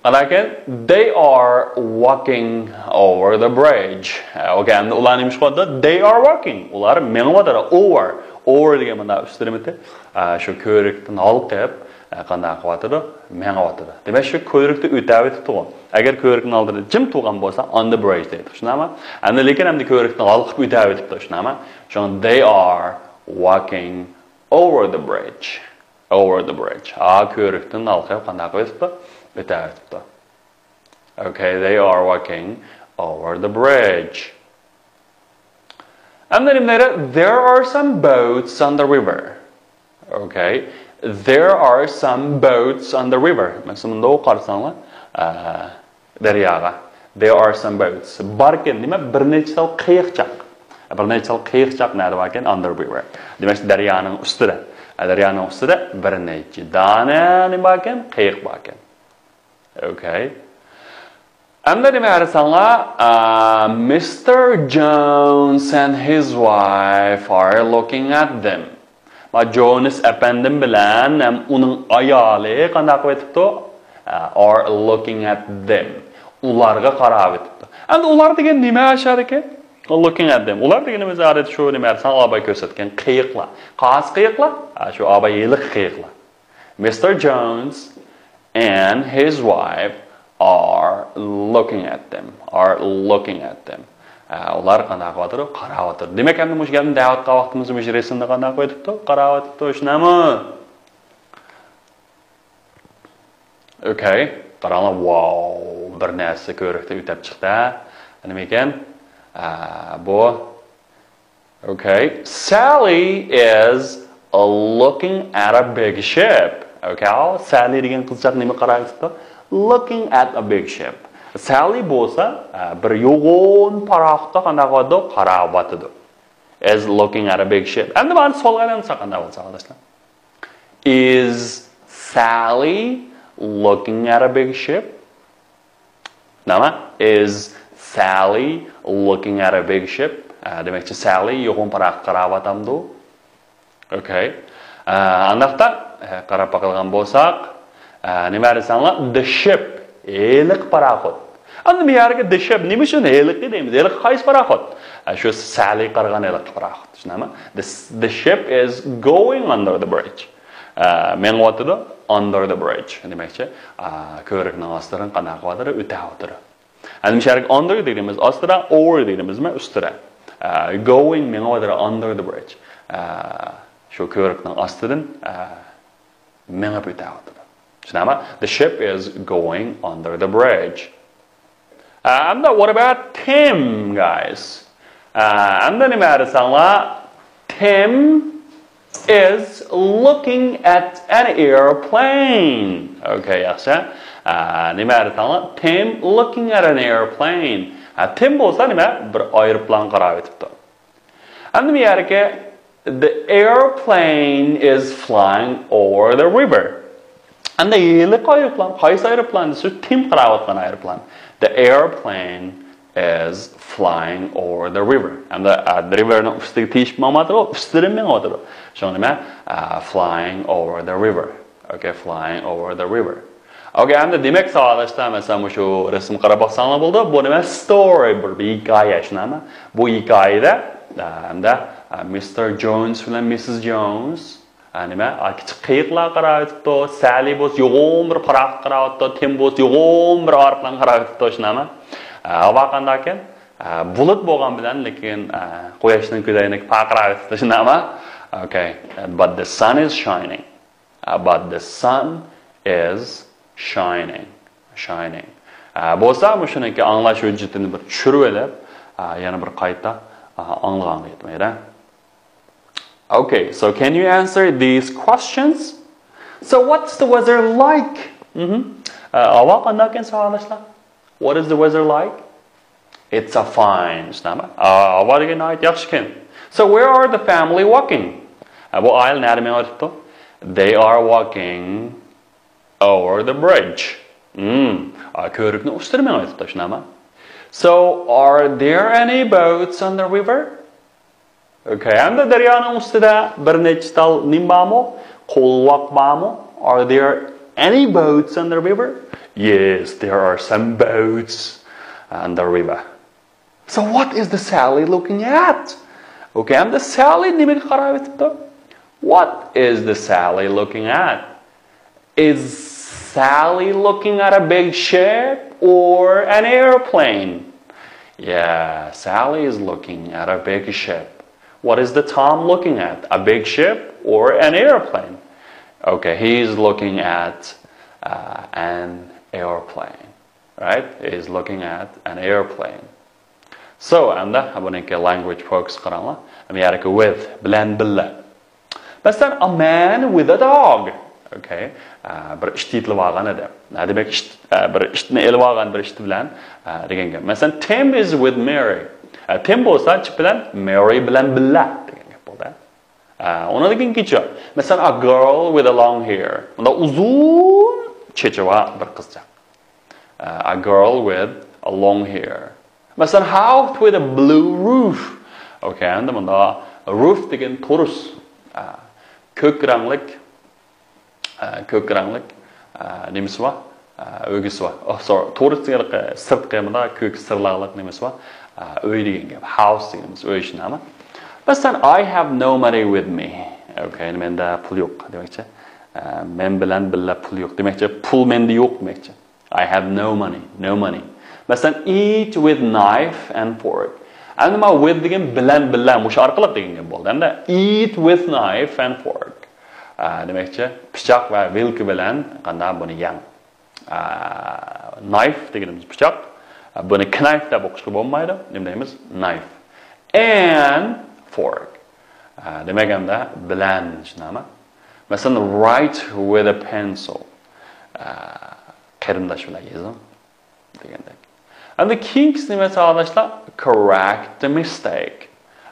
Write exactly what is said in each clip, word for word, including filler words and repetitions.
Lekin they are walking over the bridge. Okay, endi ular nima ish qilyapti? They are walking. Ular mengiyotidi. Over. Over degan bunda ustirmiti? Shu ko'rikdan olqib qanday qilyotidi? Mengiyotidi. Demak, shu ko'rikda o'tayotibdi. Agar ko'rikni oldida jim turgan bo'lsa, on the bridge deydi. Shundaymi? Endi lekin endi ko'rikdan olqib o'tayotibdi. Shundaymi? Shunga they are walking over the bridge. Over the bridge. A, ko'rikdan olqib qanday qilib o'tibdi? O'tayotibdi. Okay, they are walking over the bridge. And then there are some boats on the river. Okay, there are some boats on the river. Masalan, munda o'qib qarasangiz, daryoga. There are some boats. Barkan, nima, bir necha tal qiyiqchaq. Bir necha tal qiyiqchaq nima barkan? On the river. Demak, daryoning ustida. Daryoning ustida bir necha dona nima barkan? Qiyiq barkan. Okay. Endi nima qarasangiz, Mister Jones and his wife are looking at them. Ma Jones apandim bilan ham uning ayoli qanday qilib o'tibdi? Are looking at them. Ularga qarab o'tibdi. Endi ular degan nima ashar ekan? Looking at them. Ular deganimiz odatda shu nima qarasangiz, Obay ko'rsatgan qiyiqlar. Qaysi qiyiqlar? Shu Obay yiliq qiyiqlar. Mister Jones and his wife are looking at them. Are looking at them. Ular qanday qilyapti? Qarayapti. Demak, endi mush gapni da'vat qilgan vaqtimizda mush rasmni qanday qo'yibdi? Qarayapti, shunami? Okay. Qaranglar, wow, bir narsa ko'rikda o'tib chiqdi. Nima ekan? Bu Okay. Sally is looking at a big ship. Okay. Sally degan qizchaq nima qarayapti? Looking at a big ship. Sally bo'lsa, bir yo'g'on paroxodga qanday qiladi? Qarab o'tadi. Is looking at a big ship. Endi mana solg'an qanday bo'lsa, qardoshlar? Is Sally looking at a big ship? Nima? Is Sally looking at a big ship? Demakchi, Sally yo'g'on paroxodga qarab o'tamdi. Okay. Andaqda qarab boqilgan bo'lsak, nima desanglar? The ship, heliq paroxod. Endi bu yerga the ship nima uchun heliq deymiz? Heliq qaysi paroxod? Shu Sally qaragan heliq paroxod. Tushunami? The, the ship is going under the bridge. Mengiyotidi under the bridge. Demakchi, ko'rikning ostidan qanday qilyotidi? O'tayotidi. Endi bu yerga under deganimiz ostida, over deganimizmi? Ustida. Going mengiyotidi under the bridge. Shu ko'rikning ostidan mengib o'tayotidi. Tushunami? The ship is going under the bridge. Endi what about Tim, guys? Endi nima desanglar? Tim is looking at an airplane. Okay, yaxshi. Nima desanglar? Tim looking at an airplane. Tim bo'lsa nima? Bir aeroplan qarab o'tibdi. Endi bu yerga the airplane is flying over the river. Endi heliq aeroplan, qaysi aeroplan desa, Tim qarayotgan aeroplan. The airplane is flying over the river. Endi riverning ustiga tegishib mangmayotidi, ustidan mengiyotidi. Shuning nima? Flying over the river. Okay, flying over the river. Okay, endi demak, sadoqatdoshlar, masalan, shu rasmga qarab boqsanglar bo'ldi. Bu nima? Story, bir, bir hikoya, shundaymi? Bu hikoyada endi Mister Jones bilan Missus Jones nima, kichik qiyiqlar qarab o'tibdi. Sally bo'lsa yo'g'on bir paroxodga qarab o'tibdi. Tim bo'lsa yo'g'on bir aeroplan qarab o'tibdi, shundaymi? Havo qanday ekan? Bulut bo'lgan bilan, lekin quyoshning ko'zoynagi parqirab o'tibdi, shundaymi? Okay, but the sun is shining. But the sun is shining. Shining. Bo'lsa, bu shuniki anglash hujjatini bir tushirib olib, yana bir qayta anglag'an ketmaydi. Okay, so can you answer these questions? So what's the weather like? Havo qanday ekan, sadoqatdoshlar? What is the weather like? It's a fine, shundaymi? Havo degan nihoyat yaxshi ekan. So where are the family walking? Bu oila nari mengib o'tibdi? They are walking over the bridge. Hmm. Ko'rikni ustida mengib o'tibdi, shundaymi? So are there any boats on the river? Okay, endi daryoning ustida bir necha tal nim bormi? Qolvoq bormi? Are there any boats on the river? Yes, there are some boats on the river. So what is the Sally looking at? Okay, ئەمدى Sally نېمىگە قاراۋېتىپتۇ? What is the Sally looking at? Is Sally looking at a big ship or an airplane? Yeah, Sally is looking at a big ship. What is the Tom looking at? A big ship or an airplane? Okay, he's looking at uh, an airplane. Right? He's looking at an airplane. So, ئەمدى بۇنىڭكى language focus قاراڭلار. ئەمدى يەرىكى with، بىلەن بىللە. مەسىلەن، a man with a dog. Okay. ئە، بىر ئىت يېتىلىپ ئالغان ئادەم. نە دېمەك، ئىت، ئە، بىر ئىتنى ئېلىپ ئالغان بىر ئىت بىلەن، ئە، دېگەن گەپ. مەسىلەن، Tim is with Mary. ئە، تىم بولسا چىپ بىلەن مارى بىلەن بىللە دېگەن گەپ بولدى. ئە، ئۇنىڭدىن كېيىنكىچە، مەسىلەن، a girl with a long hair. بۇندا ئۇزۇن چېچى بار بىر قىزچاق. ئە، a girl with a long hair. مەسىلەن، house with a blue roof. Okay، ئەمدى بۇندا roof دېگەن تورۇس. ئە، كۆك رەڭلىك، ئە، كۆك رەڭلىك، ئە، نېمىسى بار؟ ئە، ئۆگزىسى بار. Oh, sorry، تورۇس دېگەن سىرتقى، مۇندا كۆك سىرلاقلىق نېمىسى بار؟ ئە، ئۆي دېگەن گەپ. House دېگىنىمىز ئۆي شۇنداقمۇ؟ مەسىلەن، I have no money with me. Okay، مەندە پۇل يوق دېمەكچى. ئە، مەن بىلەن بىللە پۇل يوق دېمەكچى. پۇل مەندە يوق دېمەكچى. I have no money, no money. مەسىلەن، eat with knife and fork. ئەمدى مانا with دېگەن بىلەن بىللە، مۇشۇ ئارقىلىق دېگەن گەپ بولدى. ئەمدى eat with knife and fork. ئە، دېمەكچى، پىچاق ۋە ۋىلكا بىلەن قانداق بۇنى يەڭ. ئە، knife دېگىنىمىز پىچاق. ئە، بۇنى knife دەپ ئوقۇشقا بولمايدۇ. نېمە دەيمىز؟ Knife. And fork. ئە، دېمەك، ئەمدى بىلەن، شۇنداقمۇ؟ مەسىلەن، write with a pencil. ئە، قېرىنداش بىلەن يېزىڭ دېگەندەك. ئەمدى كېيىنكىسى نېمە ساۋاقداشلار؟ Correct the mistake.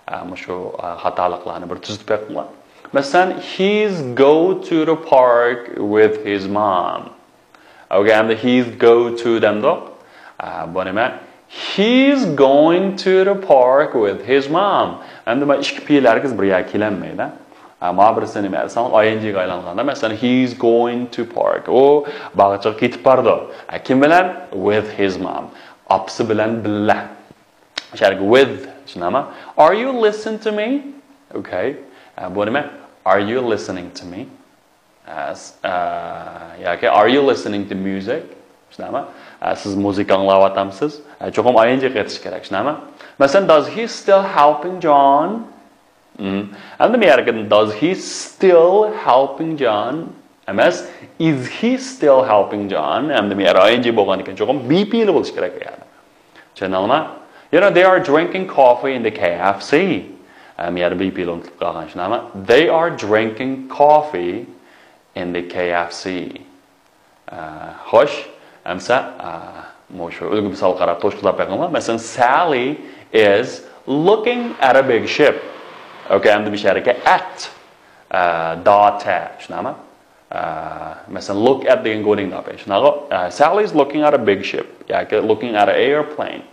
ئە، مۇشۇ، ئە، خاتالىقلارنى بىر تۈزىتىپ بېقىڭلار. مەسىلەن، he's go to the park with his mom. Okay، ئەمدى he's go to دەمدۇق. ئە، بۇ نېمە؟ He's going to the park with his mom. ئەمدى مانا ئىككى پېئىل ھەرگىز بىر يەرگە كېلەلمەيدۇ. ئە، مانا بىرسى نېمە دېسەڭ، ئاي ئېن جىگە ئايلانغاندا، مەسىلەن، he's going to park. ئۇ باغچىغا كېتىپ بارىدۇ. ئە، كىم بىلەن؟ With his mom. ئاپىسى بىلەن بىللە. شۇ يەرگە with، شۇنداقمۇ؟ Are you listening to me? Okay. ئە، بۇ نېمە؟ Are you listening to me? ئە، س-، ئە، ياكى are you listening to music؟ شۇنداقمۇ؟ ئە، سىز مۇزىكا ئاڭلاۋاتامسىز؟ ئە، چوقۇم ئاي ئېن جى قېتىش كېرەك، شۇنداقمۇ؟ مەسىلەن، does he still helping John? مم. ئەمدى بۇ يەرگە does he still helping John ئەمەس، is he still helping John؟ ئەمدى بۇ يەر ئاي ئېن جى بولغاندىكىن چوقۇم بى پېئىل بولۇشى كېرەك بۇ يەردە. چۈشەندىڭلارمۇ؟ You know, they are drinking coffee in the K F C. ئەم، يەنە بى پېئىل ئۇنتۇلۇپ قالغان، شۇنداقمۇ؟ They are drinking coffee in the K F C. ئە، خوش، ئەمسە، ئە، مۇشۇ ئۈلگە مىسال قاراپ توشقۇزلاپ بېقىڭلار. مەسىلەن، Sally is looking at a big ship. Okay، ئەمدى بۇ يەردىكى at، ئە، دات، شۇنداقمۇ؟ ئە، مەسىلەن، look at دېگەن گودىڭ داپ، شۇنداقغۇ؟ ئە، Sally is looking at a big ship ياكى looking at an airplane.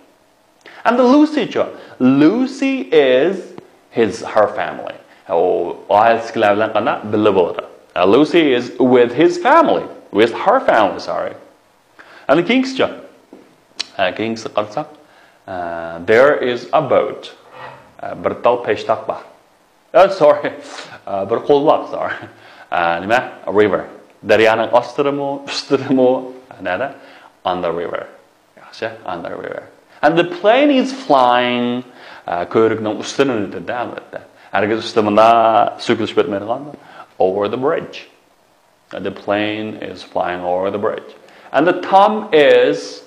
ئەمدى لۇسىچۇ؟ Lucy is his, her family. ئۇ ئائىلىسىدىكىلەر بىلەن قانداق؟ بىللە بولىدۇ. ئە، Lucy is with his family. With her family, sorry. ئەمدى كېيىنكىسىچۇ؟ ئە، كېيىنكىسىگە قارىساق، ئە، there is a boat. ئە، بىر تال پېشتاق بار. ئە، sorry. ئە، بىر قولۋاق، sorry. ئە، نېمە؟ River. دەريانىڭ ئاستىدىمۇ، ئۈستىدىمۇ؟ نەدە؟ On the river. ياخشى، on the river. And the plane is flying. ئە، كۆۋرۈكنىڭ ئۈستىدىن ئۆتىدۇ، ئەلۋەتتە. ھەرگىز ئۈستىدە مۇنداق سۆكۈلۈشۈپ ئۆتمەيدىغان. Over the bridge. The plane is flying over the bridge. And the Tom is,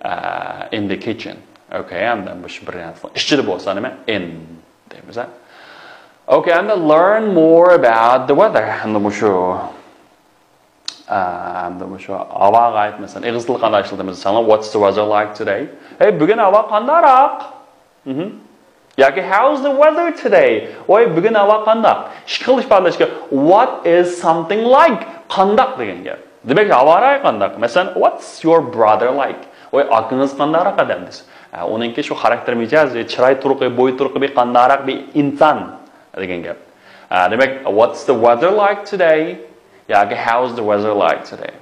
uh, in the kitchen. Okay، ئەمدى مۇشۇ بىر نەرسىنىڭ ئىچىدە بولسا نېمە؟ In دەيمىز، ھە؟ Okay، and learn more about the weather. ئەمدى مۇشۇ، ئە، ئەمدى مۇشۇ ھاۋاغا ئائىت، مەسىلەن، ئېغىز تىلى قانداق ئىشلىتىمىز دېسەڭلار، What's the weather like today? ھەي، بۈگۈن ھاۋا قانداقراق؟ مهم. ياكى How's the weather today? ۋاي، بۈگۈن ھاۋا قانداق؟ ئىككى خىل ئىپادىلەشكە، What is something like? قانداق دېگەن گەپ. دېمەك، ھاۋا رايى قانداق؟ مەسىلەن، What's your brother like? ۋاي، ئاكىڭىز قانداقراق ئادەم دېسە. ئە، ئۇنىڭكى شۇ خاراكتېر مىجەزى، چىراي تۇرقى، بوي تۇرقى بىر قانداقراق بىر ئىنسان دېگەن گەپ. ئە، دېمەك، What's the weather like today? ياكى How's the weather like today?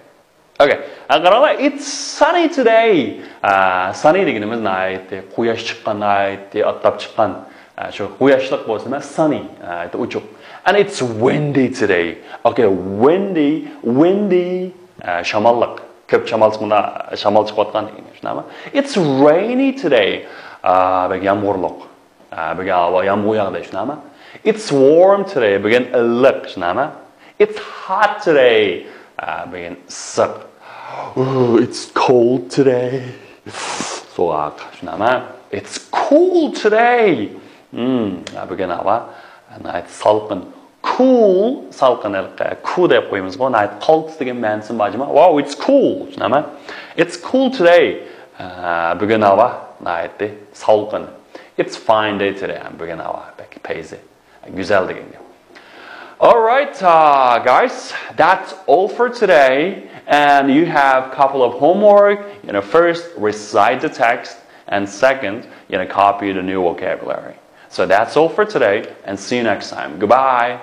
Okay. ھە، قاراڭلار، it's sunny today. ئە، sunny دېگىنىمىز ناھايىتى قۇياش چىققان، ناھايىتى ئاپتاپ چىققان. ئە، شۇ قۇياشلىق بولسا، sunny، ناھايىتى ئوچۇق. And it's windy today. Okay, windy, windy. ئە، شاماللىق. كۆپ شامال چىقمىدا، شامال چىقىۋاتقان دېگەن گەپ، شۇنداقمۇ؟ It's rainy today. ئە، بەك يامغۇرلۇق. ئە، بۈگۈن ھاۋا يامغۇر ياغدى، شۇنداقمۇ؟ It's warm today. بۈگۈن ئىللىق، شۇنداقمۇ؟ It's hot today. ئە، بۈگۈن ئىسسىق. Ooh, it's cold today. سوغۇق، شۇنداقمۇ؟ It's cool today. Hmm، ئە، بۈگۈن ھاۋا ناھايىتى سالقىن. Cool، سالقىن، ھېلىقى cool دەپ قويىمىزغۇ، ناھايىتى قالتىس دېگەن مەنىسىمۇ بار جۇمۇ. Wow, it's cool، شۇنداقمۇ؟ It's cool today. ئە، بۈگۈن ھاۋا ناھايىتى سالقىن. It's fine day today. بۈگۈن ھاۋا بەك پەيزى، گۈزەل دېگەن گەپ. All right, uh, guys, that's all for today. And you have a couple of homework. You know, first, recite the text. And second, you know, copy the new vocabulary. So that's all for today. And see you next time. Goodbye.